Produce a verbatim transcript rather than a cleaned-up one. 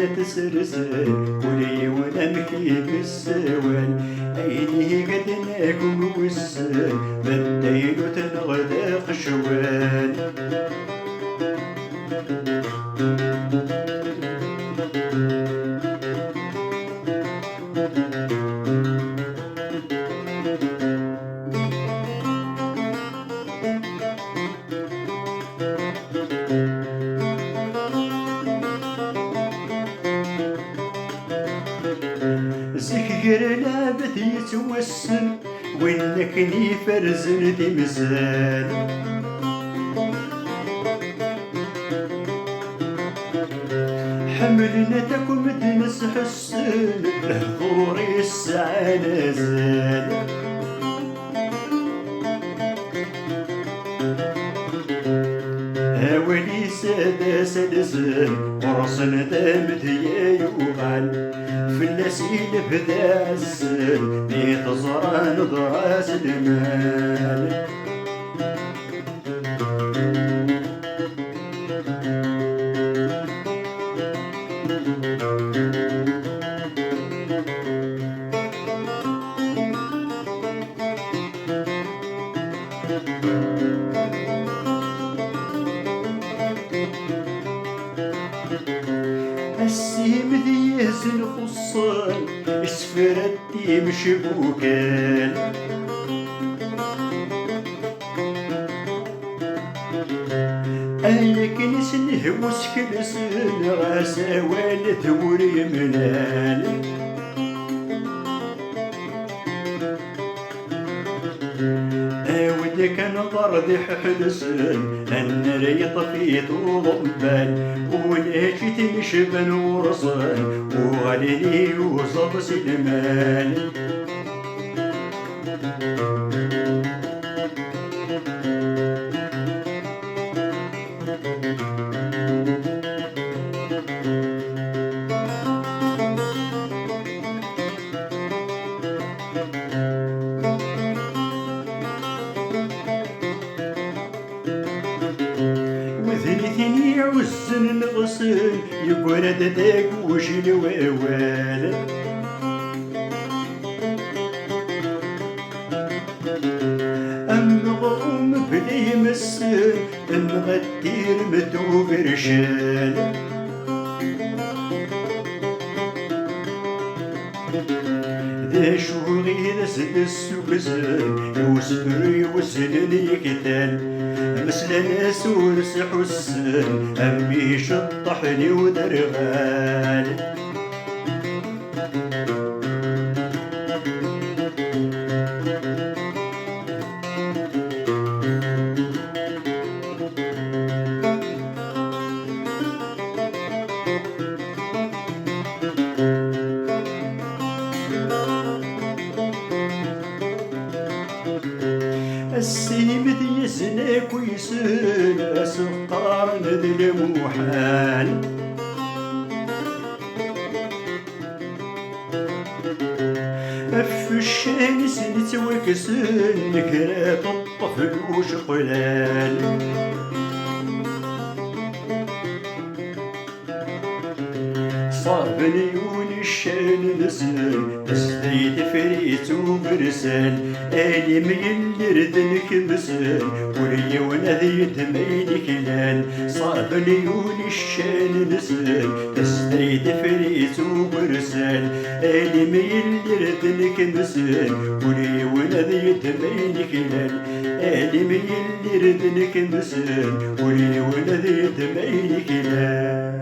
ad t-ssersen, kul yiwen amek i yessawal. Ayen i igadden akk n wissen, d addaynu-ten neɣ d aqecwal. Zik gar lɛebd yettwassen, win akken iferzen timsal. Ḥemmlen ad akk medden sḥessen, lehdur yesɛan azal. Awal-is d asalzen, ɣur-sen d amedya yuɣal. Fell-as i lebda ɛessen, mi t-ẓran ḍras lmal. Ass-im d yizen xuṣṣen, isefra d timecbukan. Ayen akken i s-nehwa usekles, ɣas awal d wur yemlan. Awi-d kan ṭardiḥ ḥelsen, annar yeṭṭef-it uḍebbal. Ulac i ten-icban ɣur-sen, uɣalen i uẓaḍ si lmal. Wid nitini iɛuzzen neɣsen, yeggra-d deg wujil wawal. Am uɣrum bla imessen, nɣa tirmt ubercan. D acu i d as-d-ssukzen i usefru iwesnen yektan? Meslan-as ur s-ḥussen, am iceṭṭaḥen i uderɣal. Ass-im d yizen akk yesen, as-qqaren d lmuḥal. Ɣef uccan-is nettwakksen, kra teṭṭef luceqlan. Ṣaben yun iccan-nsen, tesday tefrit ubersan. Alim yellir d nekmsen, ur yiwen ad yeddem ayen iklan. Ṣaben yun iccan-nsen, tesday tefrit ubersan. Alim yellir d nekmsen, ur yiwen ad yeddem ayen iklan. Alim yellir d nekmsen, ur yiwen ad yeddem ayen iklan.